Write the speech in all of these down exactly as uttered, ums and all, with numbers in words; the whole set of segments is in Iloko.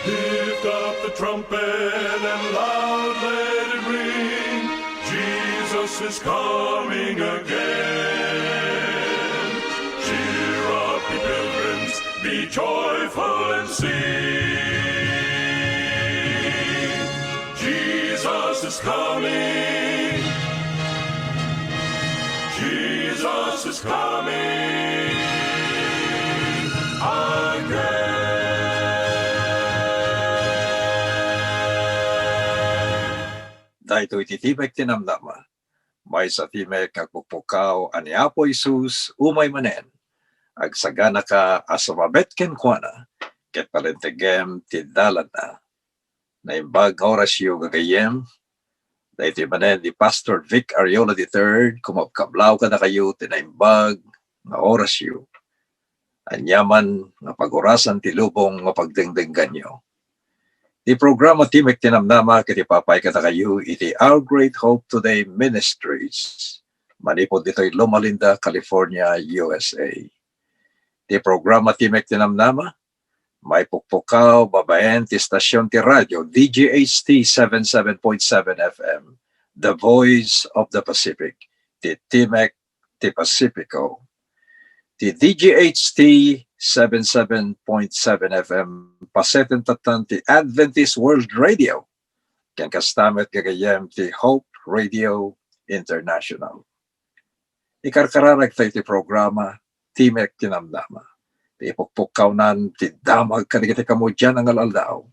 Lift up the trumpet and loud let it ring. Jesus is coming again. Cheer up, ye pilgrims, be joyful and sing. Jesus is coming. Jesus is coming again. Daytoy ti Timek ti Namnama. Maysa ti Timek nga agpukpukkaw a ni Apo Jesus umay manen. Agsaganaka a sumabet kenkuana, ket palentegem ti dalanna. Naimbag nga orasyo, gagayyem. Daytoy manen ni Pastor Vic Ariola the third, kumabkablaw kadakayo ti naimbag nga orasyo. Aniaman nga pagurasan ti lubong nga pagdengdengganyo. Ti programa Timek ti Namnama ket ipapaay kadakayo iti Our Great Hope Today Ministries, manipud ditoy Loma Linda, California, U S A. Ti programa Timek ti Namnama, maipukpukkaw babaen ti estasion ti radio D G H T seven seven point seven F M, The Voice of the Pacific, ti Timek ti Pacifico. Ti D G H T seven seven point seven F M pasetentattan ti Adventist World Radio, ken kasta met gagayyem ti Hope Radio International. Ikarkararagtayo ti programa Timek ti Namnama. Ti ipukpukkawnan ti damag kadagiti kamudian nga al-aldaw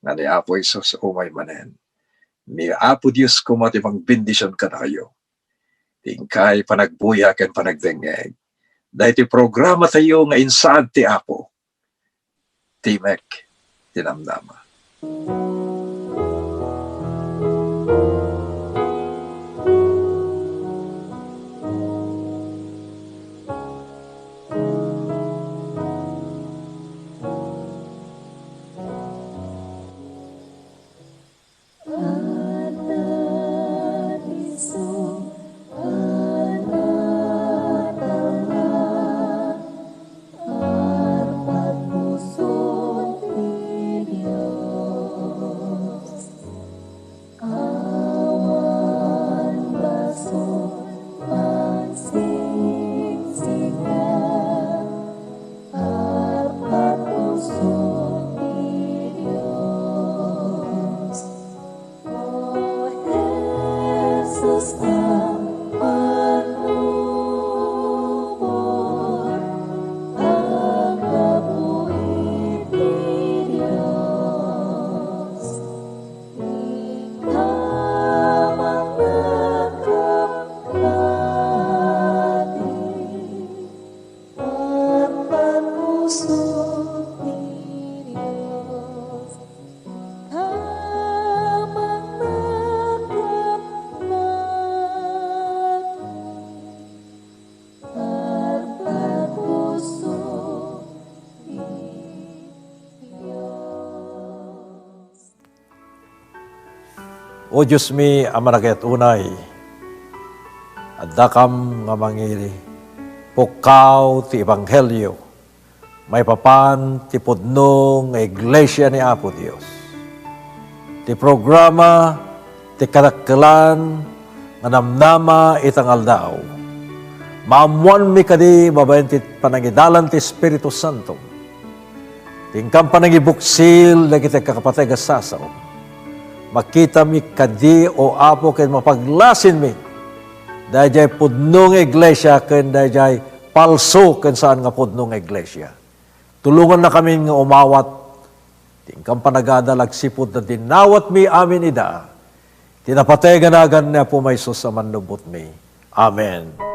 nga ni Apo Jesus umay manen. Ni Apo Dios koma ti mangbendision kadakayo. Ti inkay panagbuya ken panagdengngeg. Daytoy programa tayo nga insaad ti Apo. Timek ti Namnama. O Diosmi a managayat unay, addakam nga mangipukkaw ti ebanghelio maipapan ti pudno nga iglesia ni Apo Dios. Ti programa ti kadakkelan nga namnama ita nga aldaw. Maammoanmi kadi babaen ti panangidalan ti Espiritu Santo. Ti inkan panangibuksil dagiti kakapateg a sasao. Makitami kadi, O Apo, ken mapaglasinmi daydiay pudno nga iglesia ken daydiay palso ken saan nga pudno nga iglesia. Tulongannakamin nga umawat ti inkan panagadal agsipud ta dinawatmi amin ida. Ti napateg a nagan ni Apo Jesus a Mannubbotmi. Amen.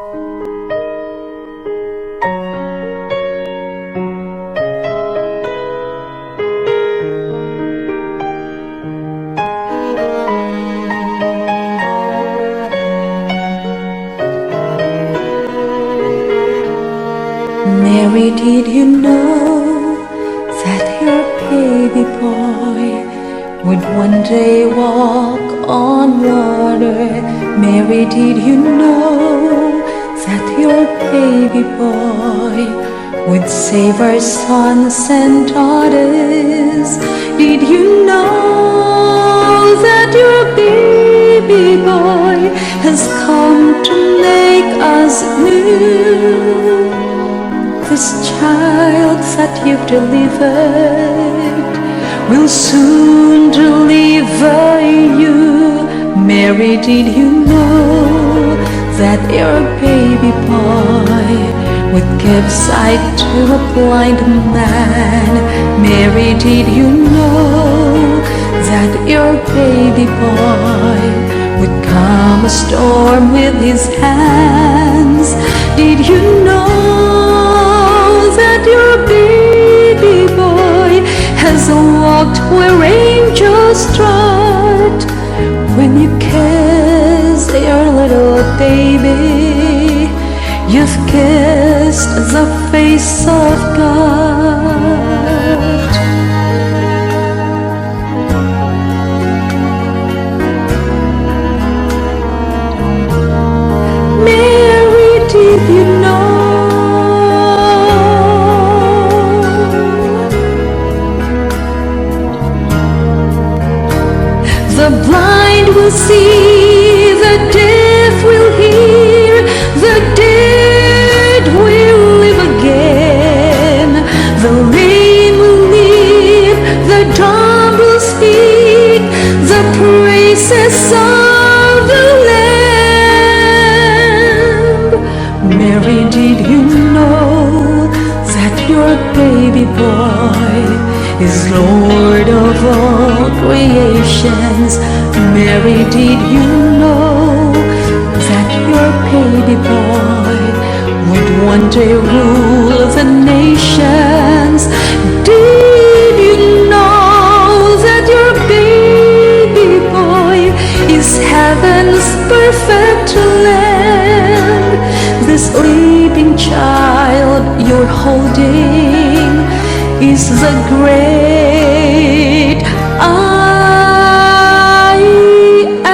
Mary, did you know that your baby boy would one day walk on water? Mary, did you know that your baby boy We'd save our sons and daughters. Did you know that your baby boy has come to make us new? This child that you've delivered will soon deliver you. Mary, did you know that your baby boy would give sight to a blind man? Mary, did you know that your baby boy would calm a storm with his hands? Did you know that your baby boy has walked where angels trod? When you kiss your little baby, you've kissed the face of God. Mary, did you know? The blind will see, the deaf will hear, the dead will live again, the lame will leap, the dumb will speak, the praises of the Lamb. Mary, did you know that your baby boy is Lord of all creations? Mary, did you know that your baby boy would one day rule the nations? Did you know that your baby boy is heaven's perfect Lamb? This sleeping child you're holding is the great I Am.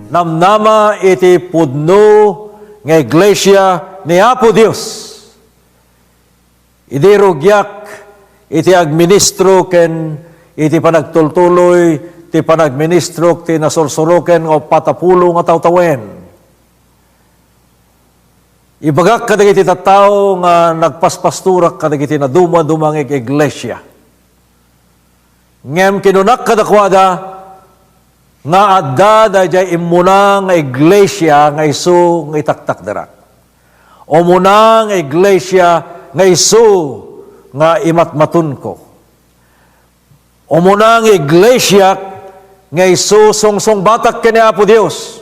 Namnama iti pudno nga iglesia ni Apo Dios. Idi rugiak iti agministro ken iti panagtultuloy ti panagministrok ti nasursuroken nga uppat a pulo nga tawtawen, ibagak kadagiti tattao nga nagpaspastorak kadagiti nadumaduma nga ig-iglesia. Ngem kinunak kadakuada nga adda daydiay immuna nga iglesia nga isu nga itaktakderak. Umuna nga iglesia nga isu nga imatmatonko. Umuna nga iglesiak nga isu sungsungbatak ken ni Apo Dios.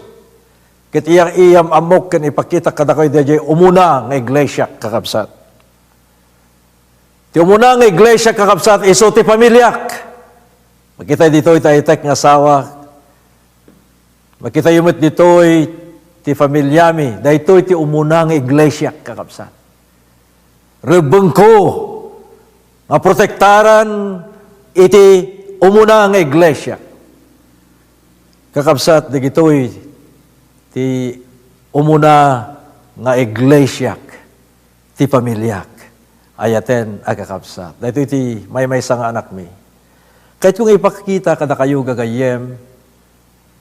Ket iyam-iyammok ken ipakitak kadakayo daydiay umuna nga iglesiak, kakabsat. Ti umuna nga iglesia, kakabsat, isu ti familiak. Makita ditoy ti aytek nga asawa. Makitayo met ditoy ti familiami. Daytoy ti umuna nga iglesia, kakabsat. Rebbengko nga protektaran iti umuna nga iglesia. Kakabsat, dagitoy ti umuna nga iglesiak. Ti familiak. Ayaten a kakabsat. Daytoy ti maymaysa nga anakmi. Kayatko nga ipakita kadakayo, gagayyem,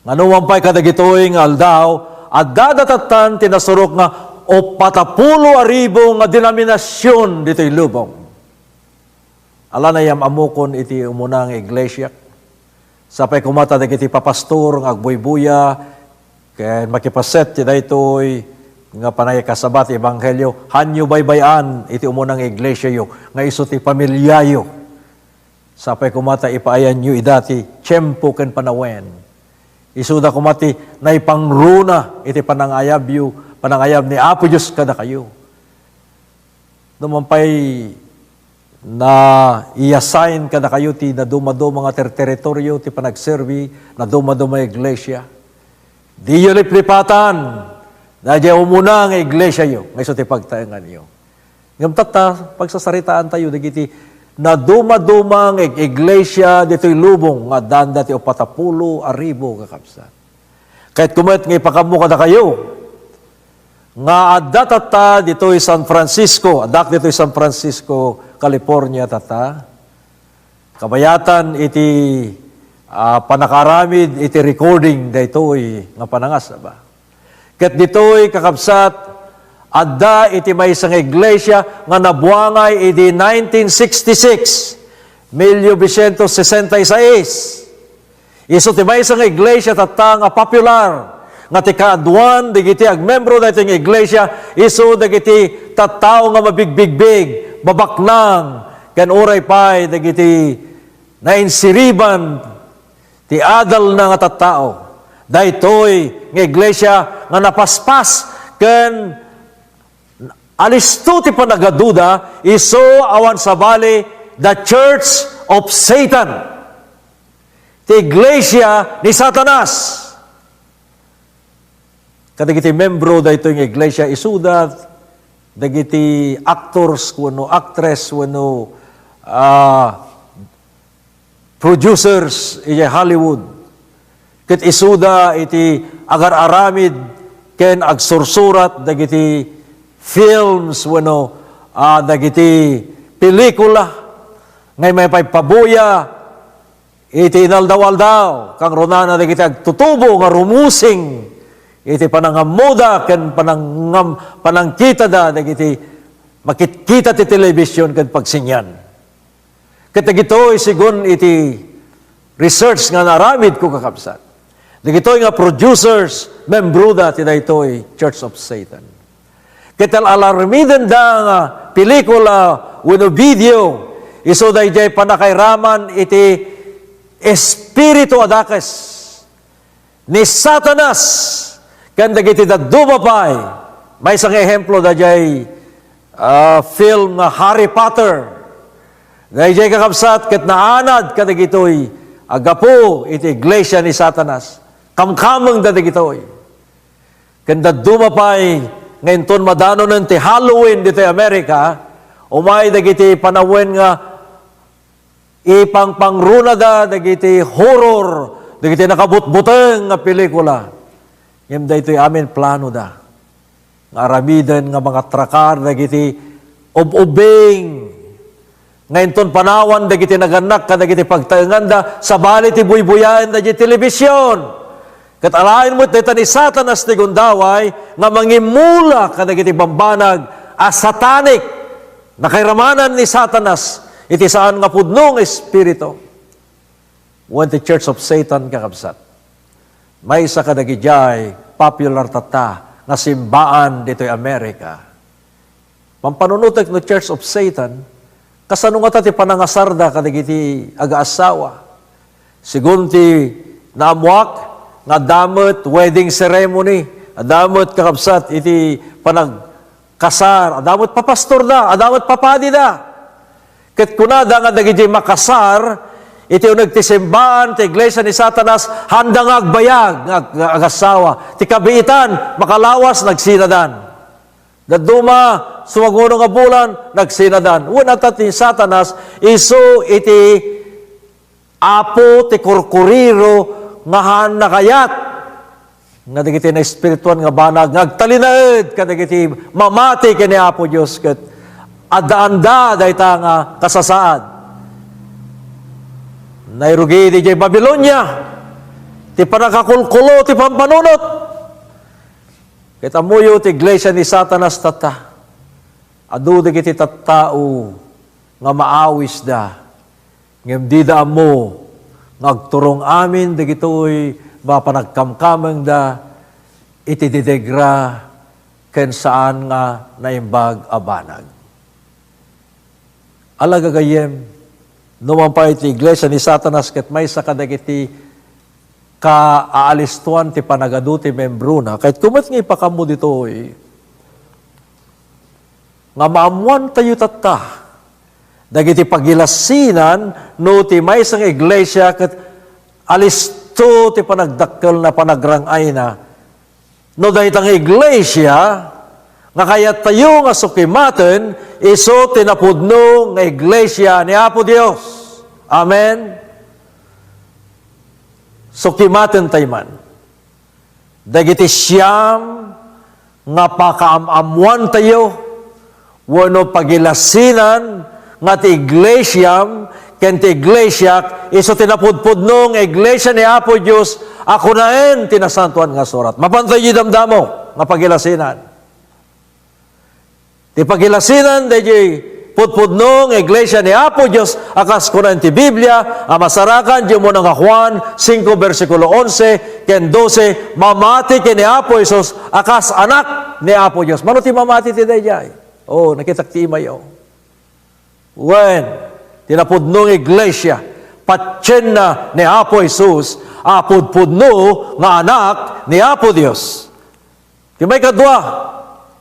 nga numan pay kadagitoy nga aldaw, adda dattan ti nasurok nga uppat a pulo a ribu nga denominasion ditoy lubong. Ala, naiyam-ammokon iti umuna nga iglesiak. Sapay koma ta dagiti papastor nga agbuybuya ken makipaset ti daytoy nga panangikasaba ti ebanghelio, hanyo baybay-an iti umuna nga iglesiayo nga isu ti familiayo. Sapay koma ta ipaayanyo ida ti tiempo ken panawen. Isuda koma ti naipangruna iti panangayabyo, panangayab ni Apo Dios kadakayo. Numan pay na i-assign kadakayo ti nadumaduma nga ter-, teritorio ti panagserbi, nadumaduma nga iglesia, diyo liplipatan daydiay umuna nga iglesiayo nga isu ti pagtaenganyo. Ngem tatta, pagsasaritaan tayo dagiti nadumaduma nga ig-iglesia ditoy lubong nga addanda ti uppat a pulo a ribu, kakabsat. Kayatko met nga ipakammo kadakayo nga adda tatta ditoy San Francisco, addak ditoy San Francisco, California tatta. Kabayatan iti, ah, pannakaaramid iti recording daytoy nga panangasaba. Ket ditoy, kakabsat, adda iti maysa nga iglesia nga nabuangay idi nineteen sixty-six, mil novecientos sesenta y seis. Isu ti maysa nga iglesia tatta nga popular, nga ti kaaduan dagiti agmembro daytoy nga iglesia, isu dagiti tattao nga mabigbigbig, mabaknang, ken uray pay dagiti nainsiriban ti adalna nga tattao. Daytoy nga iglesia nga napaspas ken alisto ti panagaduda, isu awan sabali, the Church of Satan. Ti iglesia ni Satanas. Kadagiti membro daytoy nga iglesia, isuda dagiti actors wenno actress wenno, ah, producers idiay Hollywood. Ket isuda iti agar-aramid ken agsursurat dagiti films wenno, ah, dagiti pelikula nga immay pay pabuya iti inaldaw-aldaw, kangrunana dagiti agtutubo nga rumusing iti panangammoda ken panangam-, panangkitada dagiti makitkita ti television ken pagsinian. Ket dagitoy, segun iti research nga naaramidko, kakabsat, dagitoy nga producers, membroda ti daytoy Church of Satan. Ket al-, alarmidenda nga pelikula wenno video, isu daydiay pannakairaman iti espiritu a dakes ni Satanas ken dagiti dadduma pay. Maysa nga ehemplo, daydiay, ah, film nga Harry Potter. Daydiay, kakabsat, ket naanad kadagitoy a gapu iti iglesia ni Satanas. Kamkamengda dagitoy. Ken dadduma pay nga inton madanonen ti Halloween ditoy Amerika, umay dagiti panawen nga ipangpangrunada dagiti horror, dagiti nakabutbuteng nga pelikula. Ngem daytoy amin planoda nga aramiden nga mangatrakar dagiti ub-ubbing nga inton panawan dagiti nagannak kadagiti pagtaenganda, sabali ti buybuyaenda diay telebision. Ket alaen met dayta ni Satanas ti gundaway nga mangimmula kadagiti bambanag a satanic. Nakairamanan ni Satanas iti saan nga pudno nga espiritu. Wen ti Church of Satan, kakabsat, maysa kadagidiay popular tatta nga simbaan ditoy Amerika. Pampanunotek no Church of Satan, kasano ngata ti panangasarda kadagiti agaassawa? Segun ti naammuak, nga adda met wedding ceremony, adda met, kakabsat, iti panagkasar, adda met papastorda, adda met papadida. Ket kunada nga dagiti makasar iti uneg ti simbaan ti iglesia ni Satanas, haanda nga agbayag nga ag-, nga agassawa. Ti kabiitan, makalawas, nagsinadan. Dadduma, sumaguno nga bulan, nagsinadan. Wen, adda ti Satanas, isu iti apo ti kurkuriro nga haan nakayat nga dagiti naespirituan nga banag nga agtalinaed kadagiti mamati ken ni Apo Dios ket addaanda dayta nga kasasaad. Nairugi idiay Babilonia ti pannakakulkulo ti pampanunot. Ket ammoyo ti iglesia ni Satanas tatta. Adu dagiti tattao nga maawisda, ngem dida ammo nga agturong amin dagitoy mapanagkamkamengda iti didegra ken saan nga naimbag a banag. Ala, gagayyem, no man pay ti iglesia ni Satanas ket maysa kadagiti kaalistuan ti panagadu ti membrona, kayatko met nga ipakammo ditoy nga maammoantayo tatta dagiti pagilasinan no ti maysa nga iglesia ket alisto ti panagdakkelna, panagrang-ayna. No dayta nga iglesia, nga kayattayo nga sukimaten isu ti napudno nga iglesia ni Apo Dios. Amen. Sukimaten tayo man dagiti siam nga pakaam-ammoantayo wenno pagilasinan nga ti iglesiam ken ti iglesiak isu ti napudpudno nga iglesia ni Apo Dios a kunaen ti Nasantoan nga Surat. Mapantayo damdamo nga pagilasinan. Ti pagilasinan daydiay pudpudno nga iglesia ni Apo Dios a kas kunaen ti Biblia a masarakan, diay umuna nga Juan singko bersikulo onse ken dose, mamati ken ni Apo Jesus a kas Anak ni Apo Dios. Mano ti mamati ti daydiay? Oh, nakitak ti imayo. Wen, ti napudno nga iglesia, patienna ni Apo Jesus a pudpudno nga Anak ni Apo Dios. Ti maikadua,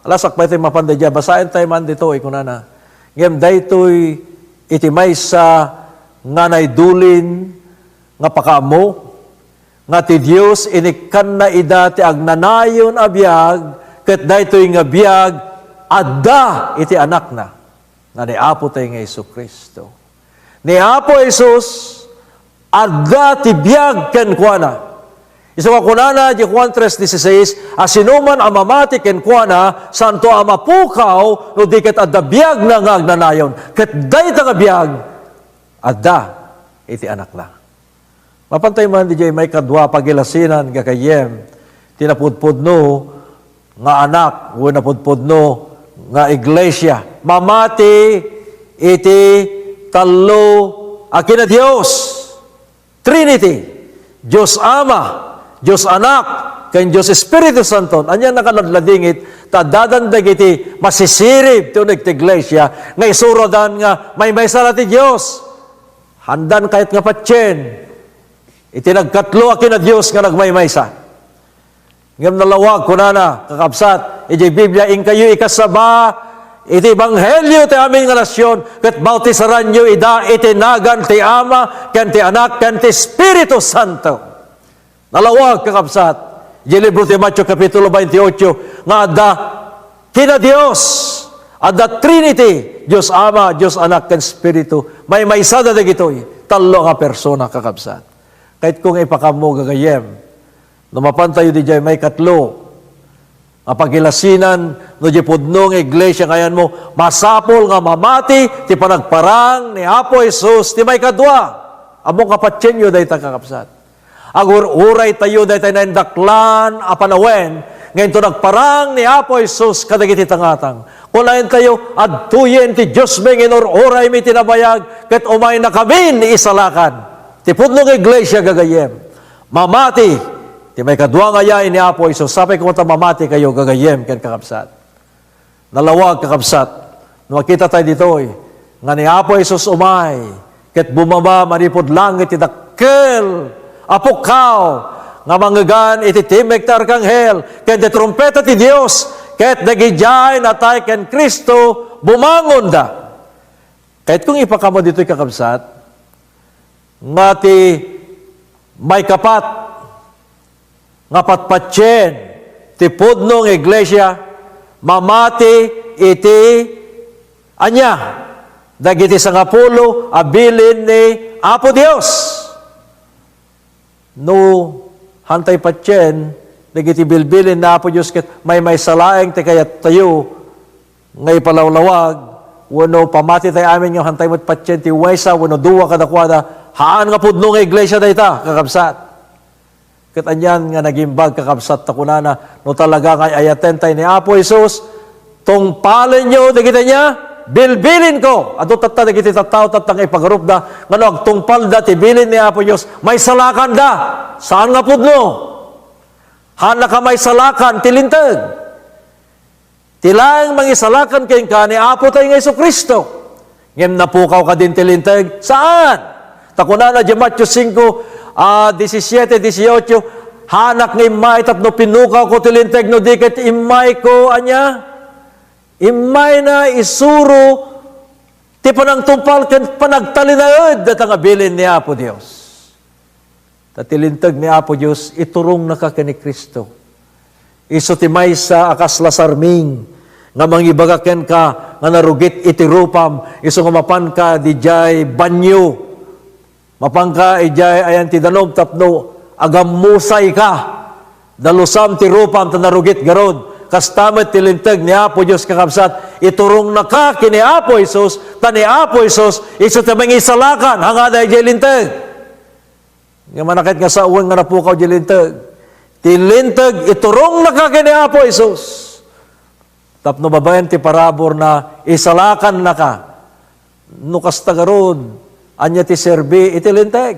alas, sakbay tayo mapan daydiay, basaen tayo man ditoy, kunana, ngem daytoy iti maysa nga naidulin nga pakaammo, nga ti Dios inikkanna ida ti agnanayon a biag, ket daytoy nga biag adda iti Anakna, nga ni Apo tayo nga Jesu-Cristo. Ni Apo Jesus, adda ti biag kenkuana. Isu nga kunana di Juan tres dieciséis, a sinuman a mamati kenkuana, santo a mapukaw, no di ket adda biagna nga agnanayon. Ket dayta nga biag, adda iti Anakna. Mapan tayo man diay maikadua pagilasinan, gagayyem, ti napudpudno nga Anak, wenno napudpudno nga iglesia. Mamati iti tallo a kinadios, Trinity, Dios Ama, Dios Anak, ken Dios Espiritu Santo. Ania nga nakanadladingit ta addadan dagiti masisirib ti uneg ti iglesia nga isuradan nga maymaysa la ti Dios. Haandan kayat nga patien iti nagkatlo a kinadios nga nagmaymaysa. Ngem nalawag, kunana, kakabsat, idiay Biblia, inkayo ikasaba iti ebanghelio ti amin nga nasion, ket bautisaranyo ida iti nagan ti Ama, ken ti Anak, ken ti Espiritu Santo. Nalawag, kakabsat, idiay libro ti Mateo, Kapitulo veintiocho, nga adda kinadios, adda Trinity, Dios Ama, Dios Anak, ken Espiritu. Maymaysada dagitoy tallo nga persona, kakabsat. Kayatko nga ipakammo, gagayyem, no mapan tayo didiay maikatlo nga pagilasinan, no di pudno nga iglesia nga ayanmo, masapul nga mamati ti panagparang ni Apo Jesus ti maikadua. Ammok nga patienyo dayta, kakabsat. Agur-uray tayo daytay naindaklan a panawen nga inton nagparang ni Apo Jesus kadagiti tangatang. Kunaentayo, "Adtoyen ti Diosmi nga inur-uraymi iti nabayag, ket umaynakamin isalakan." Ti pudno nga iglesia, gagayyem, mamati ti maikadua nga ayay ni Apo Jesus. Sapay koma ta mamati kayo, gagayyem ken kakabsat. Nalawag, kakabsat, no makita tayo ditoy nga ni Apo Jesus umay ket bumaba manipud langit ti dakkel a pukkaw nga mangngegan iti timek ti arkanghel ken ti trumpeta ti Dios, ket dagidiay natay ken Cristo bumangonda. Kayatko nga ipakammo ditoy, kakabsat, nga ti maikapat nga patpatien ti pudno nga iglesia mamati iti ania? Dagiti sangapulo a bilin ni Apo Dios. No haantay patien dagiti bilbilin ni Apo Dios ket maymaysa laeng ti kayattayo nga ipalawlawag, wenno pamatitayo amin nga haantay met patien ti maysa wenno dua kadakuada, haan nga pudno nga iglesia dayta, kakabsat. Ket anian nga nagimbag, kakabsat, ta kunana, no talaga nga ay-ayatentayo ni Apo Jesus, tungpalenyo dagiti ania? Bilbilinko. Adu tatta dagiti tattao tatta nga ipagarupda nga no agtungpalda ti bilin ni Apo Dios, maisalakanda. Saan nga pudno? Haannaka maisalakan ti Linteg. Ti laeng mangisalakan kenka ni Apo tayo nga Jesu-Cristo. Ngem napukaw kadin ti Linteg? Saan! Ta kunana di Mateo singko, ah, disisiete, dieciocho, "Haanak nga immay tapno pinukawko ti Linteg, no di ket immayko," ania? Immayna isuro ti panangtungpal ken panagtalinaed dayta nga bilin ni Apo Dios. Ta ti Linteg ni Apo Dios, iturongnaka ken ni Cristo. Isu ti maysa a kasla sarming nga mangibaga kenka nga narugit iti rupam, isu nga mapanka didiay banio. Mapanka idiay ayan ti danum tapno agammusayka. Dalusam ti rupam ta narugit garud. Kasta met ti linteg ni Apo Dios, kakabsat. Iturongnaka ken ni Apo Jesus, ta ni Apo Jesus, isu ti mangisalakan, hanga daydiay linteg. Nga manakit nga sawen nga napukaw di linteg. Ti linteg, iturongnaka ken ni Apo Jesus. Tapno babaen ti parabur na, isalakannaka. No kasta garud, ania ti serbi iti linteg?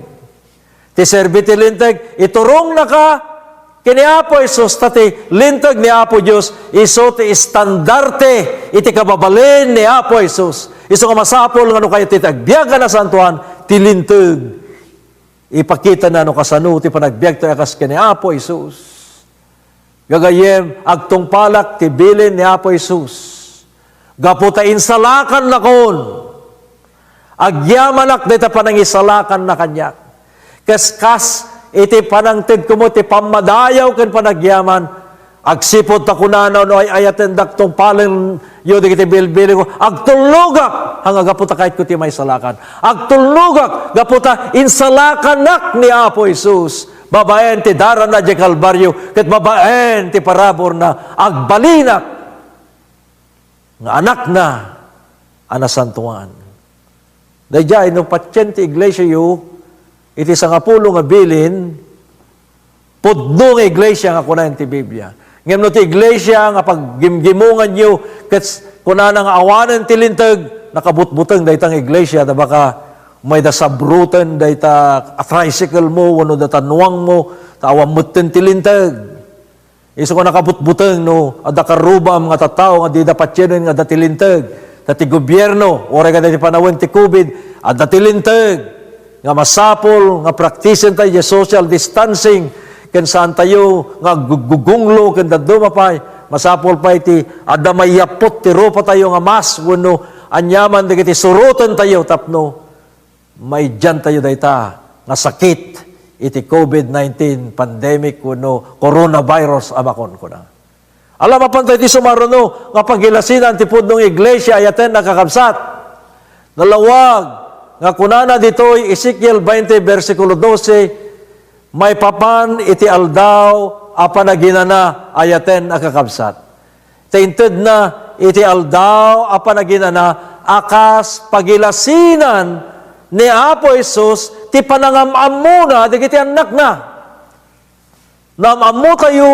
Ti serbi ti linteg, iturongnaka ken ni Apo Jesus, ta ti linteg ni Apo Dios, isu ti estandarte iti kababalin ni Apo Jesus. Isu nga masapul nga no kayo ti agbiag a nasantuan, ti linteg. Ipakitana no kasano ti panagbiagtayo a kas ken ni Apo Jesus. Gagayyem, agtungpalak ti bilin ni Apo Jesus. Gapu ta insalakannakon, agyamanak dayta panangisalakanna kaniak. Kes kas iti panangtedko met ti pammadayaw ken panagyaman, agsipud ta kunana no ay-ayatendak tungpalenyo dagiti bilbilinko, agtulnogak, hanga gapu ta kayatko ti maisalakan. Agtulnogak gapu ta insalakannak ni Apo Jesus babaen ti darana diay Kalbario ket babaen ti paraburna, agbalinak nga anakna a nasantuan. Daydiay, no patien ti iglesiayo iti sangapulo nga bilin, pudno nga iglesia nga kunaen ti Biblia. Ngem no ti iglesia nga paggimgimonganyo ket kunana nga awanen ti linteg, nakabutbuteng dayta nga iglesia, ta baka mayda sabruten dayta a tricycle mo wenno dayta nuang mo, ta awan metten ti linteg. Isu nga nakabutbuteng no adda karubam nga tattao nga dida patienen nga adda ti linteg. Ta ti gobierno, uray nga dayta panawen ti covid, adda ti linteg nga masapul nga praktisen tayo diay social distancing ken saan tayo nga aggugunglo ken dadduma pay. Masapul pay ti adda maiyapput ti rupa tayo nga mask wenno aniaman dagiti suroten tayo tapno maidian tayo dayta nga sakit iti covid nineteen pandemic wenno coronavirus a makunkuna. Ala, mapan tayo ti sumaruno nga pagilasinan ti pudno nga iglesia, ayaten a kakabsat. Nalawag nga kunana ditoy Ezekiel twenty, bersikulo dose, maipapan iti aldaw a panaginana, ayaten a kakabsat. Ta intedna iti aldaw a panaginana a kas pagilasinan ni Apo Jesus ti panangam-ammona dagiti annakna. Naam-ammo tayo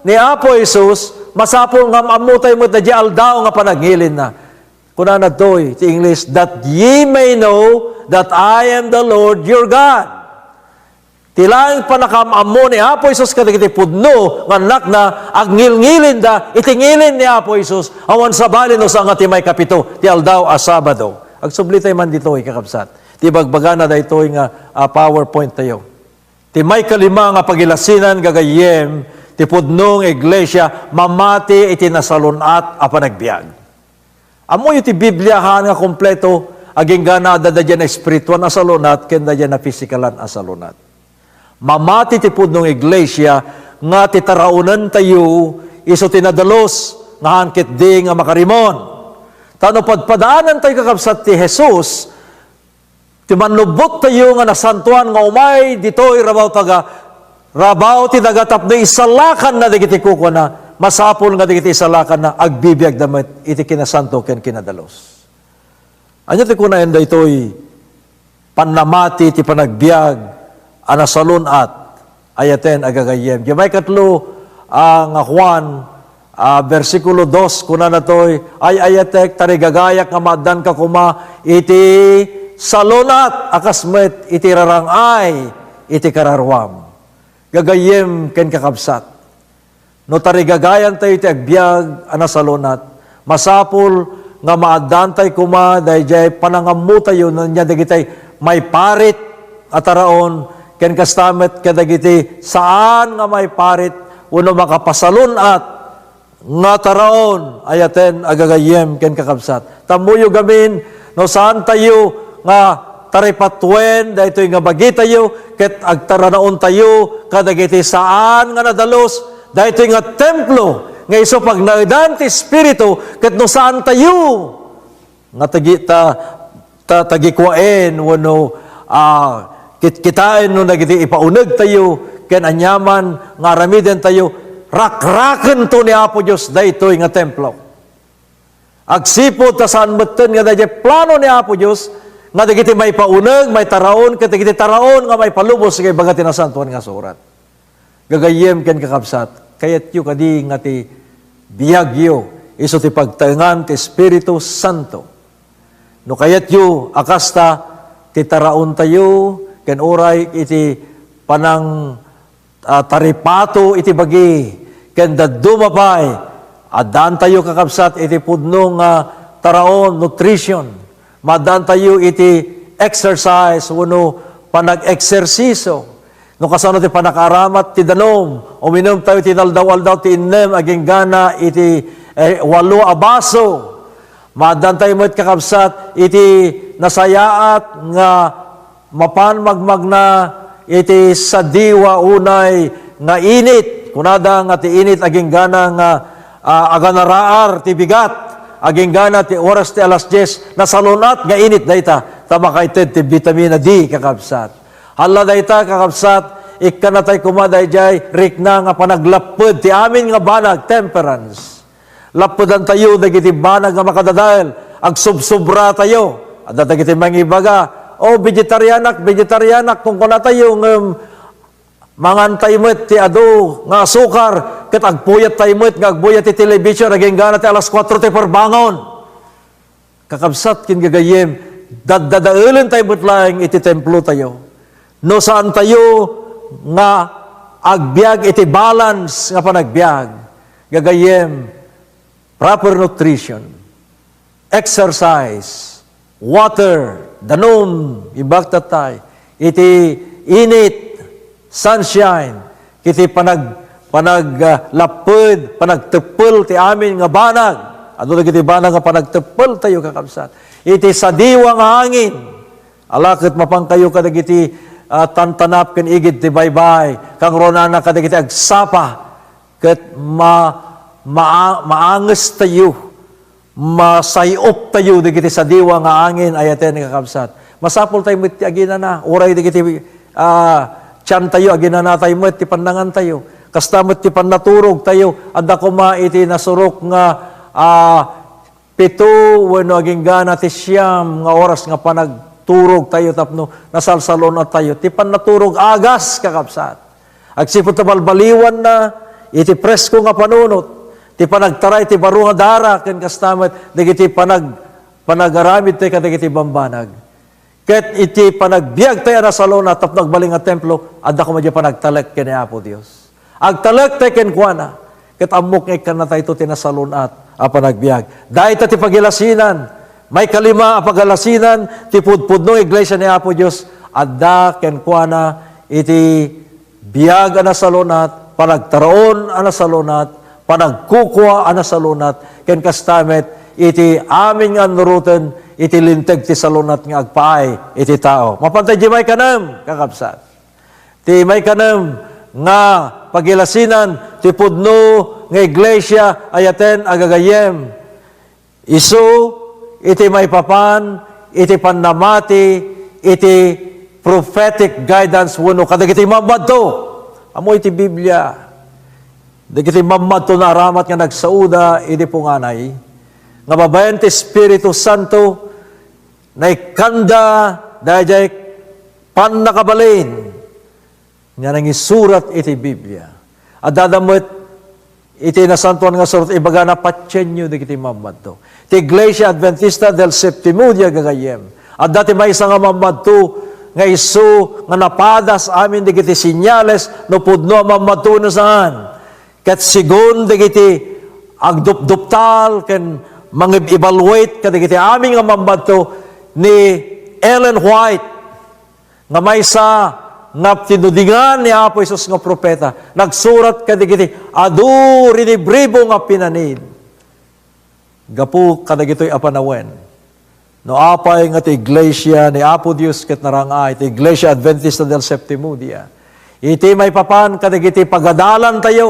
ni Apo Jesus, masapul nga am-ammo tayo met daydiay aldaw nga panagnilinna. Kunana ditoy ti English, "That ye may know that I am the Lord your God." Ti laeng pannakaam-ammo ni Apo Jesus kadagiti pudno nga annakna, agngilngilinda iti ngilin ni Apo Jesus, awan sabali no saan nga ti maikapito ti aldaw a Sabado. Agsubli tayo man ditoy, kakabsat. Ti bagbagana daytoy nga, ah, PowerPoint tayo. Ti maikalima nga pagilasinan, gagayyem, ti pudno nga iglesia mamati iti nasalun-at a panagbiag. Ammoyo ti Biblia haan nga kompleto, agingga adda daydiay a espirituan a salun-at ken daydiay a pisikalan a salun-at. Mamati ti pudno nga iglesia nga ti taraonentayo isu ti nadalus nga haan ketdi nga makarimon. Ta no padpadaanentayo, kakabsat, ti Jesus, ti mannubbottayo nga nasantoan nga umay ditoy rabaw taga, rabaw ti daga tapno isalakanna dagiti kukuana, masapul nga dagiti isalakanna, agbibiagda met iti kinasanto ken kinadalus. Ania ti kunaen daytoy pannamati ti panagbiag a nasalun-at? Ayaten a gagayyem. Diay maikatlo, ah, nga Juan, ah, bersikulo dos, kunana toy, "Ay-ayatek, tarigagayak nga maaddanka koma iti salun-at a kas met iti rarang-ay iti kararuam." Gagayyem ken kakabsat, no tarigagayantayo iti agbiag a nasalun-at, masapul nga maaddaantayo koma daydiay panangammotayo no ania dagiti maiparit a taraon, ken kasta met kadagiti saan nga maiparit wenno makapasalun-at nga taraon, ayaten a gagayyem ken kakabsat. Ta ammoyo gamin, no saantayo nga taripatuen daytoy nga bagitayo ket agtaranaontayo kadagiti saan nga nadalus, daytoy nga templo Nga isu pagnaedan ti Espiritu, ket no saantayo nga tagi-, ta-, ta-, tagikuaen wenno, ah, kit-, kitaen no dagiti ipaunegtayo ken aniaman nga aramidentayo, rakrakento ni Apo Dios daytoy nga templo. Agsipud ta saan metten nga daydiay plano ni Apo Dios nga dagiti maipauneg, maitaraon, ket dagiti taraon nga maipalubos nga ibaga ti Nasantoan nga Surat. Gagayyem ken kakabsat, kayatyo kadi nga ti biagyo isu ti pagtaengan ti Espiritu Santo? No kayatyo a kasta ti taraontayo ken uray iti panang, ah, taripato iti bagi ken dadduma pay, addaantayo, kakabsat, iti pudno nga taraon, nutrition. Maaddaantayo iti exercise wenno panag-eksersiso. No kasano ti panakaaramat ti danum, uminumtayo ti inaldaw-aldaw ti innem aginggana iti, eh, walo a baso. Maaddaantayo met, kakabsat, iti nasayaat nga mapan magmagna iti sadiwa unay nga init. Kunada nga ti init aginggana nga, ah, aganaraar ti bigat, aginggana ti oras ti alas dies, nasalun-at nga init dayta, ta makaited ti vitamina D, kakabsat. Hala dayta, kakabsat, ikkannatay koma daydiay rikna nga panaglapped ti amin nga banag, temperance. Lappedantayo dagiti banag nga makadadael, agsubsobratayo. Adda dagiti mangibaga, "O, vegetarianak, vegetarianak," kunkunatayo, ngem mangantay met ti adu nga asukar, ket agpuyattay met nga agbuya ti television, aginggana ti alas kuatro ti purbangon. Kakabsat ken gagayyem, daddadaelentayo met laeng iti templotayo. No saantayo nga agbiag iti balance nga panagbiag, gagayyem, proper nutrition, exercise, water, danum, imbag tattay, iti init, sunshine, iti panag-, panag-, ah, lapped, panagteppel ti amin nga banag. Adu dagiti banag nga panagteppeltayo, kakabsat. Iti sadiwa nga angin, ala ket mapankayo kadagiti, ah, tantanap ken igid ti baybay, kangrunana kadagiti agsapa, ket ma-, maa-, maangestayo, masay-optayo dagiti sadiwa nga angin, ayaten, kakabsat. Masapultayo met ti aginana, uray dagiti, ah, tiantayo, aginanatayo met ti pannangantayo. Kasta met ti pannaturogtayo, adda koma iti nasurok nga, ah, pito wenno aginggana ti siam nga oras nga panagturogtayo tapno nasalsalun-attayo. Ti pannaturog agas, kakabsat. Agsipud ta balbaliwanna iti presko nga panunot, ti panagtaray ti baro nga dara ken kasta met dagiti panag-, panagaramidtayo kadagiti bambanag. Ket iti panagbiagtayo a nasalun-at tapno agbalin nga templo, adda koma diay panagtalek ken ni Apo Dios. Agtalektayo kenkuana, ket ammok nga ikkannatayto ti nasalun-at a panagbiag. Dayta ti pagilasinan, maikalima a pagalasinan ti pudpudno nga iglesia ni Apo Dios, adda kenkuana iti biag a nasalun-at, panagtaraon a nasalun-at, panagkukua a nasalun-at, ken kasta met iti amin nga annuroten iti linteg ti salun-at nga agpaay iti tao. Mapantay di maikanem, kakabsat. Ti maikanem nga pagilasinan ti pudno nga iglesia, ayaten a gagayyem. Isu iti maipapan iti pannamati iti prophetic guidance wenno kadagiti mammadto. Ammo iti Biblia, dagiti mammadto naaramat nga nagsaoda idi punganay nga babaen ti Espiritu Santo, naikkanda daydiay pannakabalin nga nangisurat iti Biblia. Adda met iti Nasantoan nga Surat, ibagana, "Patienyo dagiti mammadto." Ti Iglesia Adventista del Séptimo Día, gagayyem, adda ti maysa nga mammadto nga isu nga napadas amin dagiti senyales no pudno a mammadto wenno saan. Ket segun dagiti agdupduptal ken mangib-evaluate kadagiti amin nga mammadto ni Ellen White, nga maysa nga tinudingan ni Apo Jesus nga profeta, nagsurat kadagiti adu rinibribo nga pinanid. Gapu kadagitoy a panawen, no apay nga ti iglesia ni Apo Dios ket narang-ay, ti Iglesia Adventista del Séptimo Dia, iti maipapan kadagiti pagadalantayo,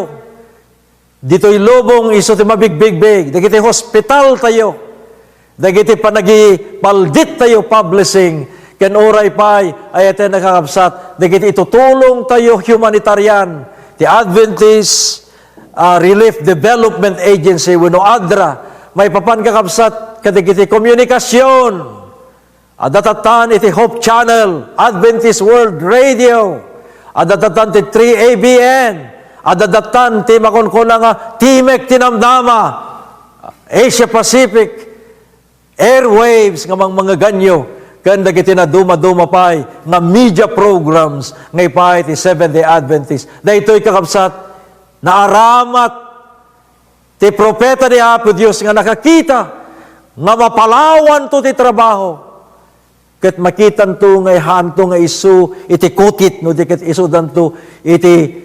Ditoy lubong isu ti mabigbigbig, dagiti hospital tayo, dagiti panagimaldit tayo, publishing, ken uray pay, ayaten a kakabsat, dagiti itutulong tayo humanitarian, ti Adventist, ah, Relief Development Agency, wenno adra, maipapan kakabsat, kadagiti komunikasyon, Adda tattan iti Hope Channel, Adventist World Radio. Adda tattan ti three A B N. Adda tattan ti makunkuna nga Timek ti Namnama, Asia Pacific Airwaves nga mangmangeganyo, ken dagiti nadumaduma pay nga media programs nga ipay ti Seventh-day Adventist. Daytoy, kakabsat, naaramat ti profeta ni Apo Dios nga nakakita nga mapalawanto ti trabaho, ket makitanto nga ihanto nga isu iti kutit no di ket isudanto iti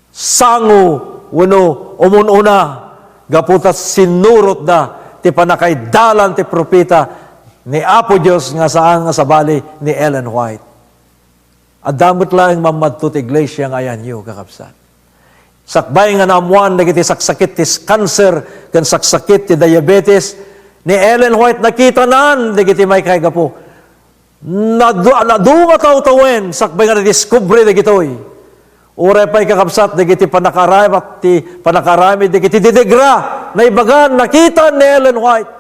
sango wenno umun-una gapu ta sinnurotda ti pannakaidalan ti profeta ni Apo Dios nga saan nga sabali ni Ellen White. Adda met laeng mammadto ti iglesia nga ayanyo, kakabsat. Sakbay nga naammoan dagiti saksakit ti s-, cancer ken saksakit ti diabetes, ni Ellen White nakitanan dagiti maikaigapu. Nadu-, naduma tawtawen sakbay nga nadiskubre dagitoy. Uray pay, kakabsat, dagiti pannakaaramat ti, pannakaaramid dagiti didigra, naibagan, nakita ni Ellen White.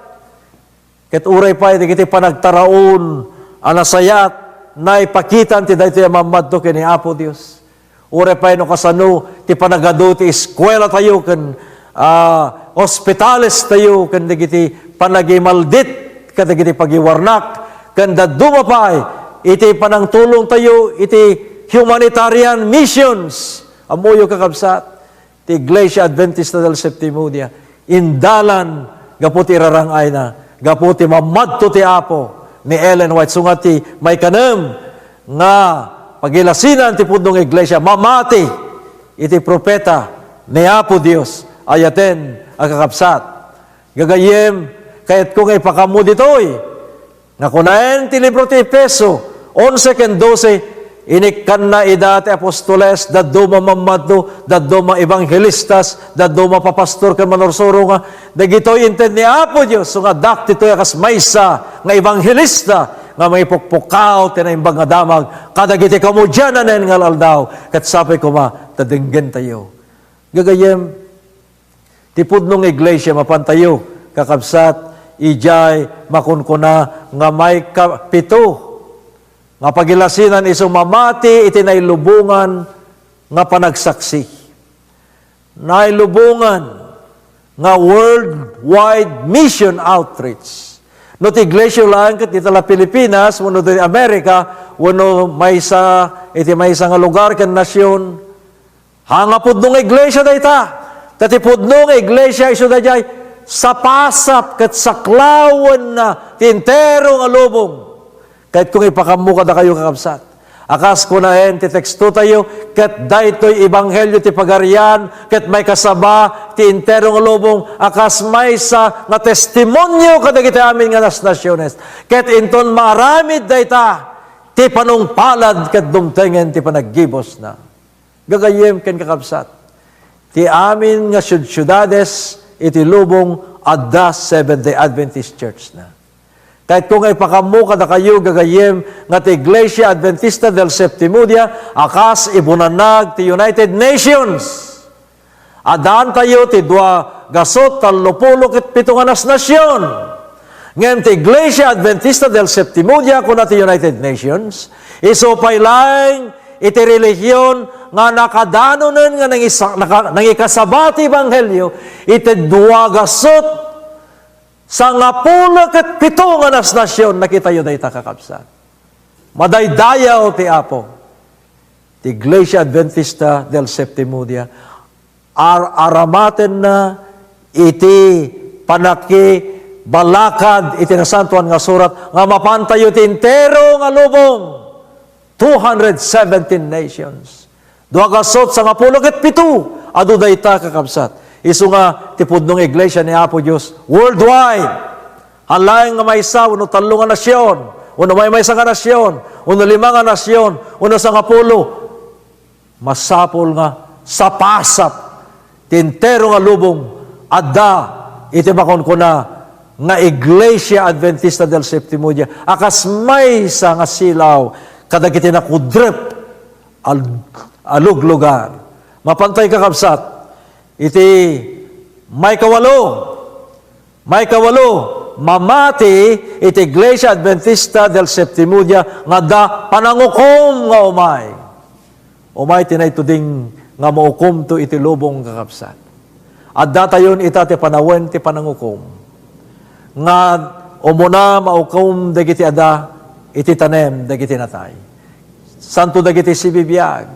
Ket uray pay dagiti panagtaraon a nasayaat, naipakitan ti daytoy a mammadto ken ni Apo Dios. Uray pay no kasano ti panagadu ti eskuelatayo ken, ah, ospitalestayo ken dagiti panagimaldit kadagiti pagiwarnak ken dadduma pay iti panangtulongtayo iti humanitarian missions. Ammoyo, kakabsat, ti Iglesia Adventista del Séptimo Dia, indalan gapu ti irarang-ayna, gapu ti mammadto ti Apo ni Ellen White. Isu nga ti maikanem nga pagilasinan ti pudno nga iglesia, mamati iti profeta ni Apo Dios. Ayaten a kakabsat. Gagayyem, kayatko nga ipakammo ditoy nga kunaen ti libro ti Efeso onse ken dose, inikkanna ida ti apostoles, dadduma mammadto, dadduma evangelistas, dadduma papastor ken manursuro nga dagitoy inted ni Apo Dios, isu nga addak ditoy a kas maysa nga evangelista nga mangipukpukaw ti naimbag nga damag kadagiti kamudiananen nga al-aldaw, ket sapay koma ta denggentayo. Gagayyem, ti pudno nga iglesia, mapantayo, kakabsat, idiay makunkuna nga maikapito nga pagilasinan isu mamati iti nailubongan nga panagsaksi. Nailubongan nga worldwide mission outreach. No ti iglesia laeng ket dita la Pilipinas, wenno ti Amerika, wenno maysa, iti maysa nga lugar ken nasion, Haan nga pudno nga iglesia dayta. Ta ti pudno nga iglesia isu daydiay sapasap ket saklawenna ti entero nga lubong. Kayatko nga ipakammo kadakayo, kakabsat, a kas kunaen ti tekstotayo, ket daytoy ebanghelio ti Pagarian ket maikasaba ti entero nga lubong a kas maysa nga testimonio kadagiti amin nga nasnasiones. Ket inton maaramid dayta, ti panungpalad ket dumtengen ti panaggibusna. Gagayyem ken kakabsat, ti amin nga siudsiudades iti lubong adda Seventh-day Adventist Church-na. Kayatko nga ipakammo kadakayo, gagayyem, nga ti Iglesia Adventista del Séptimo Dia a kas ibunanag ti United Nations. Addaantayo ti dua gasut tallopulo ket pito nga nasnasion. Ngem ti Iglesia Adventista del Séptimo Dia, kuna ti United Nations, isu pay laeng iti relihion nga nakadanonen nga nangisa-, naka-, nangikasaba ti ebanghelio iti dua gasut sangapulo ket pito nga nasnasion. Nakitayo dayta, kakabsat. Madaydayaw ti Apo. Ti Iglesia Adventista del Séptimo Dia, ar-aramatenna iti pannakibalakad iti Nasantoan nga Surat nga mapantayo ti entero nga lubong, two hundred seventeen nations. Dua gasut sangapulo ket pito, adu dayta, kakabsat. Isu nga ti pudno nga iglesia ni Apo Dios worldwide. Haan laeng nga maysa wenno tallo nga nasion, wenno maymaysa nga nasion, wenno lima nga nasion, wenno sangapulo. Masapul nga sapasap Ti entero nga lubong, adda iti makunkuna nga Iglesia Adventista del Séptimo Dia a kas maysa nga silaw kadagiti nakudrep a, a luglugar. Mapantay, kakabsat, iti maikawalo, maikawalo, mamati iti Iglesia Adventista del Séptimo Dia nga adda panangukom nga umay. Umay ti naituding nga maukomto iti lubong, kakabsat. Addatayon ita ti panawen ti panangukom. Nga umuna maukom dagiti ada iti tanem dagiti natay. Santo dagiti sibibiag.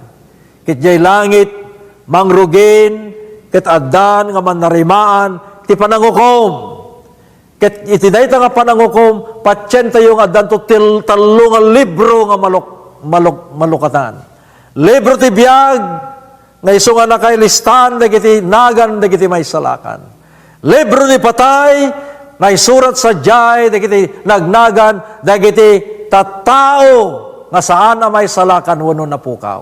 Ket diay langit, mangrugin, ket addan nga mannarimaan ti panangukom. Ket iti dayta nga panangukom, patientayo nga addanto til-, tallo nga libro nga maluk-, maluk-, malukatan. Libro ti biag, nga isu nga nakailistaan dagiti nagan dagiti maisalakan. Libro ni patay, naisurat sadiay dagiti nagnagan dagiti tattao nga saan a maisalakan wenno napukaw.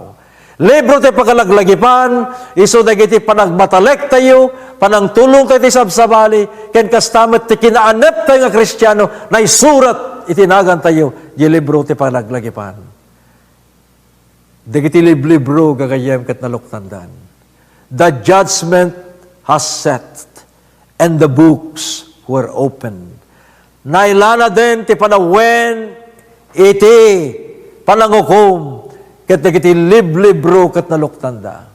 Libro ti Pakalaglagipan, isu dagiti panagmatalektayo, panangtulongtayo ti sabsabali, ken kasta met ti kinaaneptayo nga Kristiano, naisurat iti nagantayo, di libro ti Pakalaglagipan. Dagiti liblibro, gagayyem, ket naluktandan. The judgment has set, and the books were opened. Nailanaden ti panawen iti panangukom, ket dagiti liblibro ket naluktanda.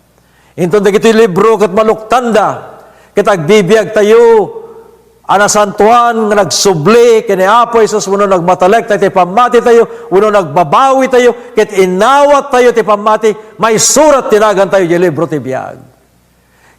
Inton dagiti libro ket maluktanda, ket agbibiagtayo a nasantoan nga nagsubli ken ni Apo Jesus wenno nagmatalekta iti pammatitayo wenno nagbabawitayo ket inawattayo ti pammati, maisurat ti nagantayo iti libro ti biag.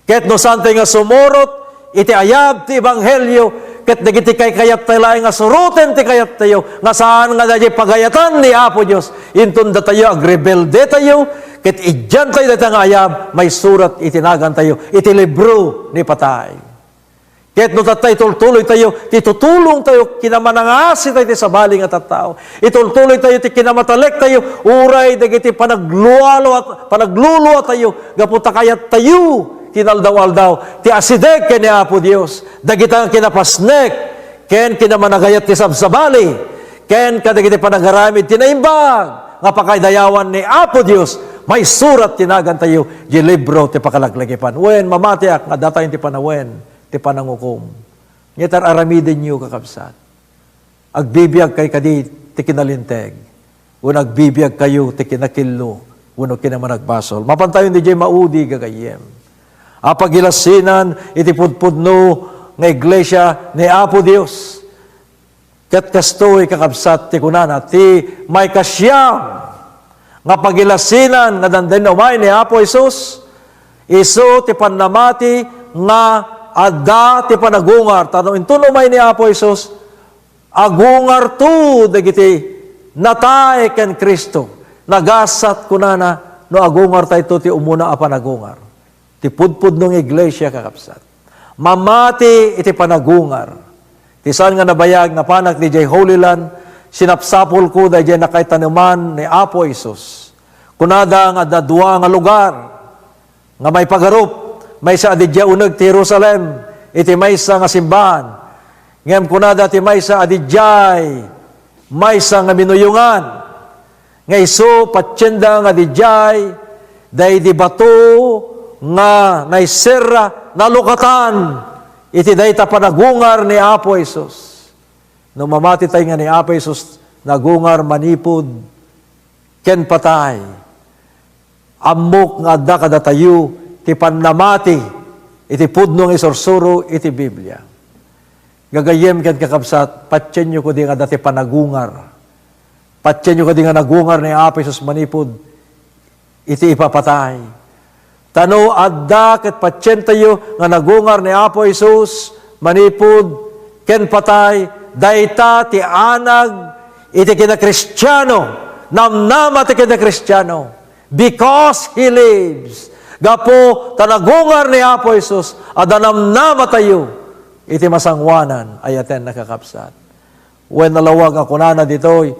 Ket no saantayo nga sumurot iti ayab ti ebanghelio, ket dagiti kaykayattayo laeng nga suroten ti kayattayo, nga saan nga daydiay pagayatan ni Apo Dios, inton datayo agrebeldetayo, ket idiantayo dayta nga ayab, maisurat iti nagantayo iti libro ni patay. Ket no tatta, itultuloytayo ti tutulongtayo, kinamanangasitayo ti sabali nga tattao. Itultuloytayo ti kinamatalektayo, uray dagiti panaglualuat-, panagluluatayo, gapu ta kayattayo ti inaldaw-aldaw ti asideg ken ni Apo Dios, dagita nga kinapasnek ken kinamanagayat ti sabsabali, ken kadagiti panagaramid ti naimbag nga pakaidayawan ni Apo Dios, maisurat ti nagantayo di libro ti Pakalaglagipan. Wen, mamatiak nga datayon ti panawen ti panangukom. Ngem ar-aramidenyo, kakabsat. Agbibiagkayo kadi ti kinalinteg, wenno agbibiagkayo ti kinakillo, wenno kinamanagbasol. Mapantayon diay maudi, gagayyem, a pagilasinan iti pudpudno nga iglesia ni Apo Dios. Ket kastoy, kakabsat, ti kunana, ti maikasiam nga pagilasinan nga dandani umay ni Apo Jesus, isu ti pannamati nga adda ti panagungar. Ta no inton umay ni Apo Jesus, agungarto dagiti natay ken Cristo. Nagasat, kunana, no agungartayto ti umuna a panagungar. Ti pudpudno nga iglesia, kakabsat, mamati iti panagungar. Ti saan nga nabayag, napanak diay Holy Land, sinapsapulko daydiay nakaitaneman ni Apo Jesus. Kunada nga adda dua nga lugar nga maipagarup, maysa a diay uneg ti Jerusalem, iti maysa nga simbahan. Ngem kunada ti maysa a diay maysa nga minuyongan. Nga isu, patienda nga diay, daydi bato nga naiserra, nalukatan iti dayta panagungar ni Apo Jesus. No mamatitayo nga ni Apo Jesus nagungar manipud ken patay, ammok nga adda kadatayo ti pannamati iti pudno nga isursuro iti Biblia. Gagayyem ken kakabsat, patienyo kadi nga adda ti panagungar. Patienyo kadi nga nagungar ni Apo Jesus manipud iti ipapatay. Ta no adda ket patientayo nga nagungar ni Apo Jesus manipud ken patay, dayta ti anag iti kinakristiano, namnama ti kinakristiano, because He lives. Gapu ta nagungar ni Apo Jesus, adda namnamatayo iti masangoanan. Ayaten, nakakabsat. Wen, nalawag a kunana ditoy,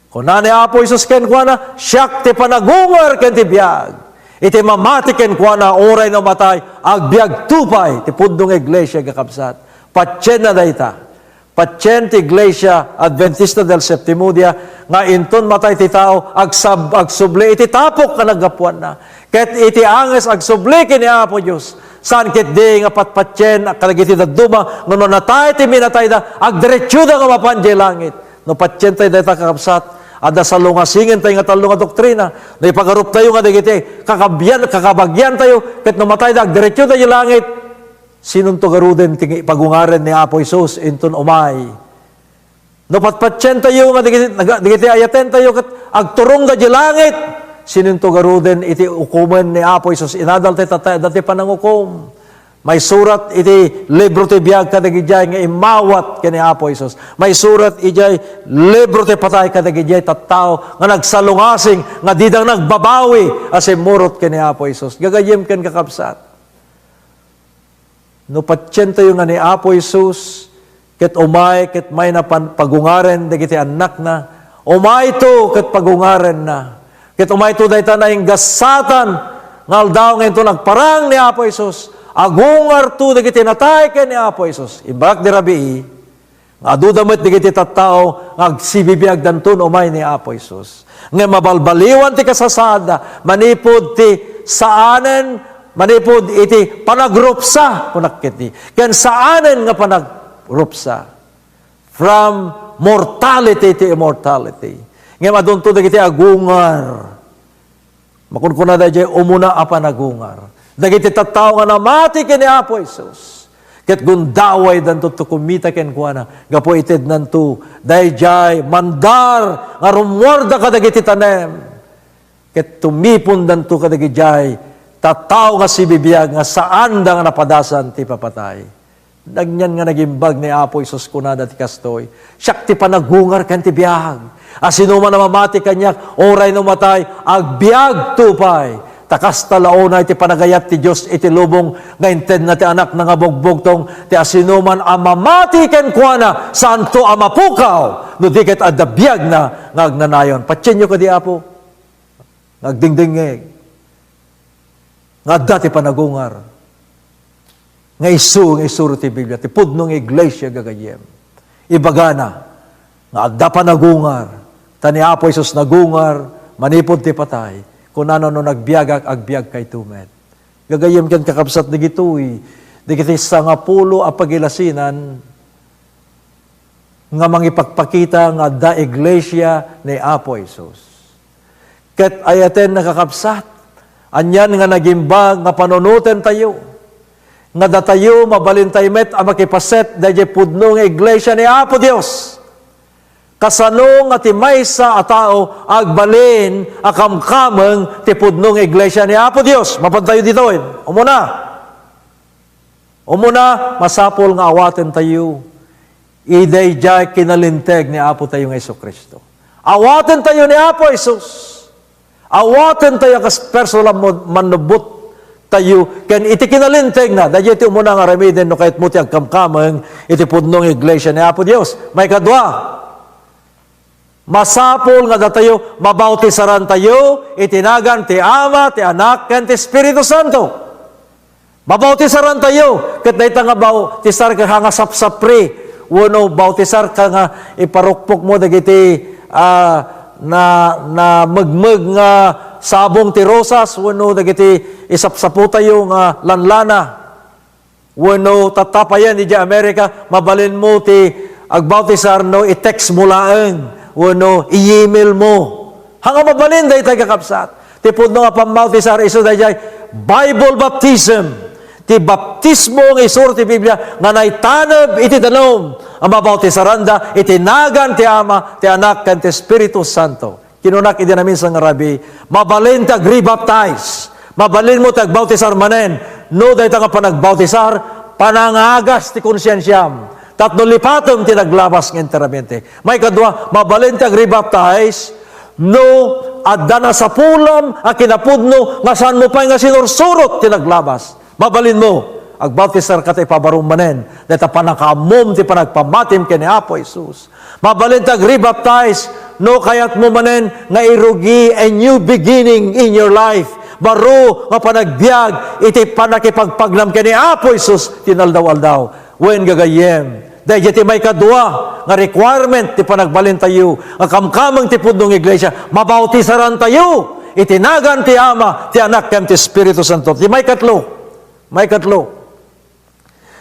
kuna ni Apo Jesus kenkuana, "Siak ti panagungar ken ti biag. Iti mamati kenkuana, uray no matay, agbiagto pay ti pudno nga iglesia, kakabsat. Patienna dayta. Patien ti Iglesia Adventista del Séptimo Dia nga inton matay ti tao, agsab-, agsubli iti tapok nga naggapuanna. Ket iti anges agsubli ken ni Apo Dios. Saan ketdi nga patpatien kadagiti dadduma nga no natay ti minatayda, agdiretsoda nga mapan diay langit. No patientayo dayta, kakabsat, adda salungasingentayo nga tallo nga doktrina. No ipagaruptayo nga dagiti kakabian-, kakabagiantayo, ket no matayda, agdiretsoda diay langit. Sinonto garuden ti pagungaren ni Apo Jesus inton umay? No patpatientayo nga dagiti, naga-, dagiti ayatentayo ket agturongda diay langit, sinonto garuden iti ukomen ni Apo Jesus? Inadal ti Tatay, adda ti panangukom. Maisurat iti libro ti biag kadagidiay nga immawat ken ni Apo Jesus. Maisurat idiay libro ti patay kadagidiay tattao nga nagsalungasing, nga dida nagbabawi a simmurot ken ni Apo Jesus. Gagayyem ken, kakabsat. No patientayo nga ni Apo Jesus ket umay ket mayna pan-, pagungaren dagiti annakna, umayto ket pagungarenna. Ket umayto dayta nainggasatan nga aldaw nga inton agparang ni Apo Jesus, agungarto dagiti natay ken ni Apo Jesus. Imbagak di rabii, nga aduda met dagiti tattao nga agsibibiagdanto no umay ni Apo Jesus. Ngem mabalbaliwan ti kasasaadda manipud ti saanen, manipud iti panagrupsa, kunak ketdi, ken saanen nga panagrupsa. From mortality to immortality. Ngem adunto dagiti agungar. Makunkunada idiay umuna a panagungar. Dagiti tattao nga namati ken ni Apo Jesus. Ket gundawaydanto ti kumita kenkuana. Gapu iti tednanto daydiay mandar nga rummuarda kadagiti tanem. Ket tumipondanto kadagidiay tattao nga sibibiag nga saanda nga napadasan ti ipapatay. Nagnian nga nagimbag ni Apo Jesus, kunada ti kastoy, "Siak ti panagungar ken ti biag. A sinuman a mamati kaniak, uray no matay, agbiagto pay." Ta kasta la unay ti panagayat ti Dios iti lubong nga intedna ti Anakna nga bugbugtong, ti a sinuman a mamati kenkuana, saanto a mapukaw, no di ket adda biagna nga agnanayon. Patienyo kadi, Apo, nga agdingdingngeg nga adda ti panagungar nga isu nga isuro ti Biblia, ti pudno nga iglesia, gagayyem. Ibagana nga adda panagungar, ta ni Apo Jesus nagungar manipud ti patay. Kunana, "No nagbiagak, agbiagkayto met." Gagayyem ken kakabsat, dagitoy dagiti sangapulo a pagilasinan nga mangipakpakita nga adda iglesia ni Apo Jesus. Ket ayaten, nakakabsat, anian nga nagimbag nga panunotentayo, nga datayo mabalintay met a makipaset daydiay pudno nga iglesia ni Apo Dios. Kasano nga ti maysa a tao agbalin a kamkameng ti pudno nga iglesia ni Apo Dios? Mapantayo ditoy. Umuna, Umuna, masapul nga awatentayo idaydiay kinalinteg ni Apo tayo nga Jesu-Cristo. Awatentayo ni Apo Jesus. Awatentayo a kas personal mo-, mannubbot tayo ken iti kinalintegna. Daydiay ti umuna nga aramiden no kayatmo ti agkamkameng iti pudno nga iglesia ni Apo Dios. Maikadua, masapul nga datayo, mabautisarantayo iti nagan ti Ama, ti Anak, ken ti Espiritu Santo. Mabautisarantayo, ket dayta nga bautisar ket haan nga sapsapri, wenno bautisar ka nga iparukpokmo dagiti, ah, na, namegmeg nga sabong ti rosas, wenno dagiti isapsapotayo nga lanlana. Wenno tatta payen idiay Amerika, mabalinmo ti agbautisar no i-text mo laeng, wenno i-email mo. Haan nga mabalin dayta, kakabsat. Ti pudno nga pammautisar isu daydiay Bible baptism. Ti baptismo nga isuro ti Biblia nga naitaneb iti danum a mabautisaranda iti nagan ti Ama, ti Anak, ken ti Espiritu Santo. Kinunak idi naminsan nga rabii, mabalin ti agribaptize. Mabalinmo ti agbautisar manen. No dayta nga panagbautisar, panangagas ti konsiensiam. Tapno lipatem ti naglabas nga enteramente. Maikadua, mabalin ti agribaptize no adda nasapulam a kinapudno nga saanmo pay nga sinursurot ti naglabas. Mabalinmo, agbautisar ka ta ipabarom manen dayta pannakaammom ti panagpamatim ken ni Apo Jesus. Mabalin ti agribaptize no kayatmo manen nga irugi a new beginning in your life. baro nga panagbiag iti pannakipagpagnam ken ni Apo Jesus ti inaldaw-aldaw. Wen, gagayyem, daydiay ti maikadua nga requirement ti panagbalintayo nga kamkameng ti pudno nga iglesia, mabautisarantayo iti nagan ti Ama, ti Anak, ken ti Espiritu Santo. Ti maikatlo, maikatlo,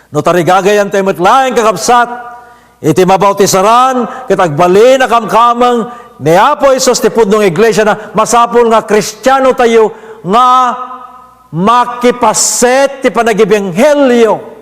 no tarigagayantayo met laeng, kakabsat, iti mabautisaran ket agbalin a kamkameng ni Apo Jesus ti pudno nga iglesiana, masapul nga Kristiano tayo nga makipaset ti panagibenghelio,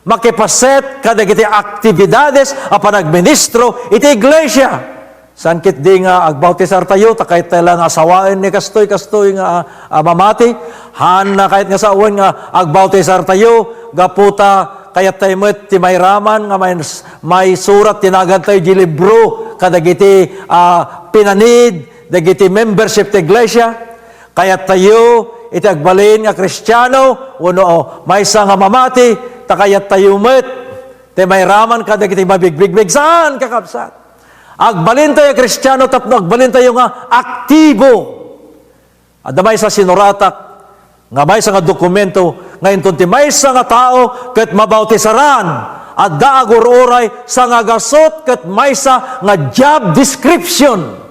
makipaset kadagiti aktibidades a panagministro iti iglesia. Saan ketdi nga agbautisar tayo, ta kayat tayo la nga sawaen ni kastoy, kastoy nga, ah, mamati. Haan na kayat nga sawen nga agbautisar tayo, gapu ta kayat tayo met ti mairaman nga may, maisurat ti nagan tayo di libro kadagiti, ah, pinanid dagiti membership ti iglesia. Kayat tayo iti agbalin nga Kristiano, wenno, oh, maysa nga mamati, ta kayat tayo met ti mairaman kadagiti mabigbigbig. Saan, kakabsat? Agbalin tayo a Kristiano tapno agbalin tayo nga aktibo. Adda maysa sinuratak nga maysa nga dokumento nga inton ti maysa nga tao ket mabautisaran, adda agur-uray sangagasut ket maysa nga job description.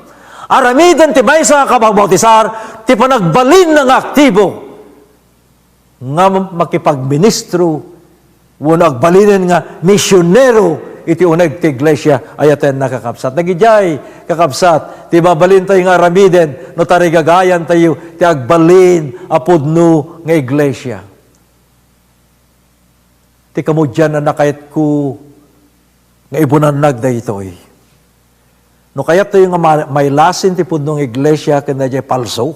Aramiden ti maysa nga kabautisar ti panagbalinna nga aktibo nga makipagministro wenno agbalinen nga misionero iti uneg ti iglesia. Ayatenna, kakabsat. Dagidiay, kakabsat, ti mabalintayo nga aramiden no tarigagayantayo ti agbalin a pudno nga iglesia. Ti kamudian a nakayatko nga ibunannag daytoy. No kayat tayo nga ma-, mailasin ti pudno nga iglesia ken daydiay palso,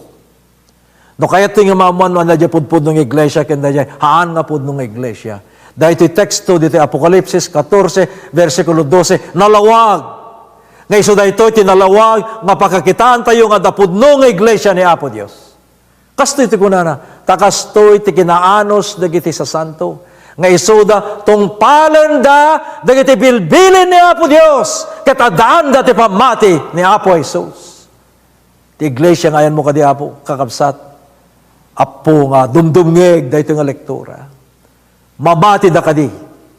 no kayat tayo nga maammuan no ania diay pudpudno nga iglesia ken daydiay haan nga pudno nga iglesia, daytoy teksto ditoy Apokalipsis katorse, bersikulo dose, nalawag. Nga isu daytoy ti nalawag nga pakakitaan tayo nga adda pudno nga iglesia ni Apo Dios. Kastoy ti kunana, ta kastoy ti kinaanus dagiti sasanto, nga isuda tungpalenda dagiti bilbilin ni Apo Dios, ket addaanda ti pammati ni Apo Jesus. Ti iglesia nga ayanmo kadi, Apo, kakabsat, Apo, nga dumdumngeg daytoy nga lektura. Mamatida kadi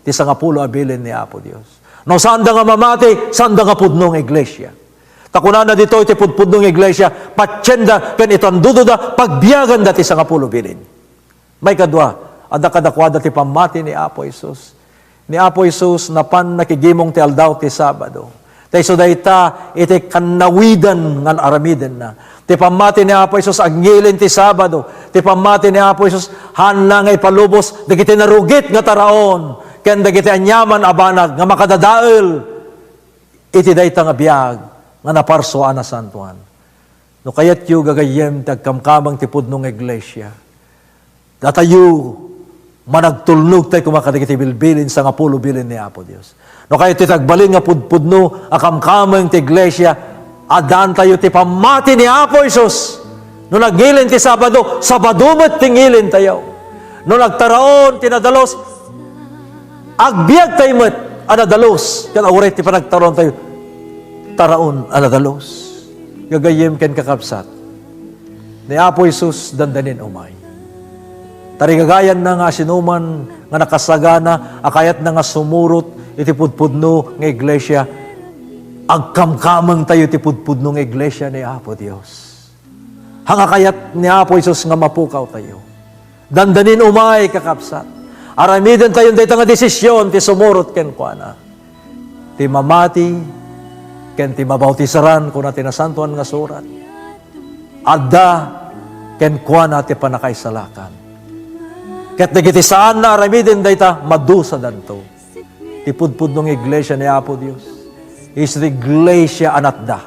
ti sangapulo a bilin ni Apo Dios. No saanda nga mamati, saanda nga pudno nga iglesia. Ta kunana ditoy ti pudpudno nga iglesia, patienda ken itandudoda, pagbiaganda ti sangapulo bilin. Maikadua, adda kadakuada ti pammati ni Apo Jesus. Ni Apo Jesus, napan nakigimong ti aldaw ti Sabado. Ta isu dayta iti kannawidan nga aramidenna. Ti pammati ni Apo Jesus, agngilin ti Sabado. Ti pammati ni Apo Jesus, haanna nga ipalubos dagiti narugit nga taraon ken dagiti aniaman a banag nga makadadael iti dayta nga biag nga naparsua a nasantoan. No kayatyo, gagayyem, ti agkamkameng ti pudno nga iglesia, datayo, managtulnog tayo koma kadagiti bilbilin, sangapulo bilin ni Apo Dios. No kayatyo ti agbalin nga pudpudno a kamkameng ti iglesia, addaantayo ti pammati ni Apo Jesus. No nagngilin ti Sabado, Sabado met ti ngilintayo. No nagtaraon ti nadalus, agbiagtayo met a nadalus. Ket uray ti panagtaraontayo, taraon a nadalus. Gagayyem ken kakabsat, ni Apo Jesus dandanin umay. Tarigagayanna nga asinoman nga nakasagana a kayatna nga sumurot iti pudpudno nga iglesia, agkamkamengtayo ti pudpudno nga iglesia ni Apo Dios. Haan nga kayat ni Apo Jesus nga mapukawtayo. Dandanin umay, kakabsat. Aramidentayon dayta nga desisyon ti sumurot kenkuana. Ti mamati ken ti mabautisaran, kuna ti Nasantoan nga Surat, adda kenkuana ti pannakaisalakan. Ket dagiti saanna aramiden dayta, madusadanto. Ti pudpudno nga iglesia ni Apo Dios, isu ti iglesia a natda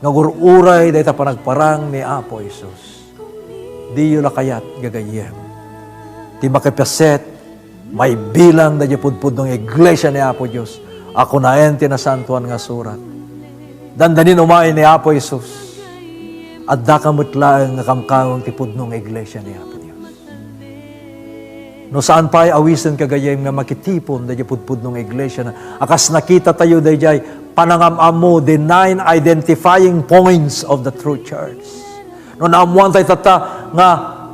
nga agur-uray dayta panagparang ni Apo Jesus. Diyo la kayat, gagayyem, ti makipaset, maibilang daydiay pudpudno nga iglesia ni Apo Dios a kunaen ti Nasantoan nga Surat? Dandanin umay ni Apo Jesus, addaka met laeng nga kamkameng ti pudno nga iglesia ni Apo Dios. No saan pay, awisen, gagayyem, nga makitipon daydiay pudpudno nga iglesia na, a kas nakitatayo daydiay panangam-ammo, the nine identifying points of the true church. No naammoantayo tatta nga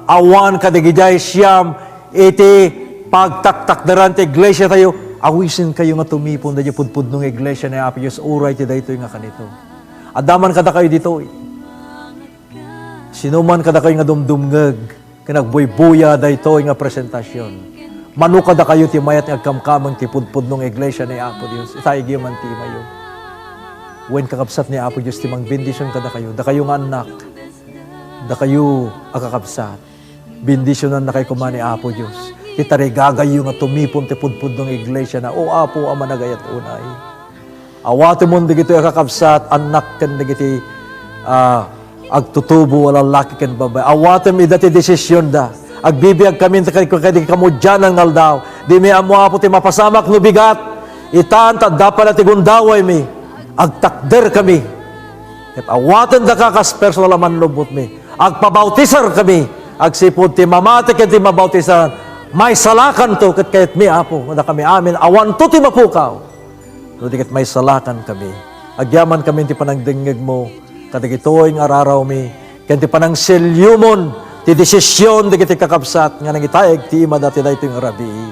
Awan kadagidiay siam iti pagtaktakderan ti iglesia tayo. Awisenkayo nga tumipon daydi pudpudno nga iglesia ni Apo Dios uray ti daytoy nga kanito. Adda man kadakayo ditoy. Sino man kadakayo nga dumdumngeg ken agbuybuya daytoy nga presentasion, mano kadakayo ti mayat nga agkamkameng ti pudpudno nga iglesia ni Apo Dios, itayegyo man ti imayo. Wen kakabsat ni Apo Dios ti mangbendision kadakayo, dakayo nga annak, dakayo a kakabsat. Bendisionannakayo koma ni Apo Dios. Ti tarigagayyo nga tumipon ti pudpudno nga iglesia na, O Apo a managayat unay. Awatemon dagitoy a kakabsat, annak ken dagiti, ah, agtutubo a lallaki ken babai. Awatem ida ti desisionda. Agbibiag kami ket kadagiti kamudianan nga aldaw. Dimi ammo, Apo, ti mapasamak no bigat. Itan ta adda pay la ti gundawaymi. Agtakder kami. Ket awatendaka kas personal a mannubbotmi. Agpabautisar kami. Agsipud ti mamati ken ti mabautisan, maisalakanto ket kayatmi, Apo, nga dakami amin awanto ti mapukaw. No di ket maisalakan kami. Agyaman kami ti panangdengngegmo kadagitoy nga ararawmi, ken ti panangselliomon ti desision dagiti kakabsat nga nangitayeg ti imada ti daytoy nga rabii.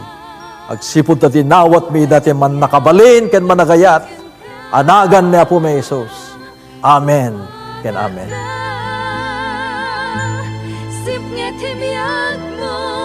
Agsipud ta dinawatmi ida ti mannakabalin ken managayat, a nagan ni Apomi Jesus. Amen ken amen. Sipnget ti biagmo.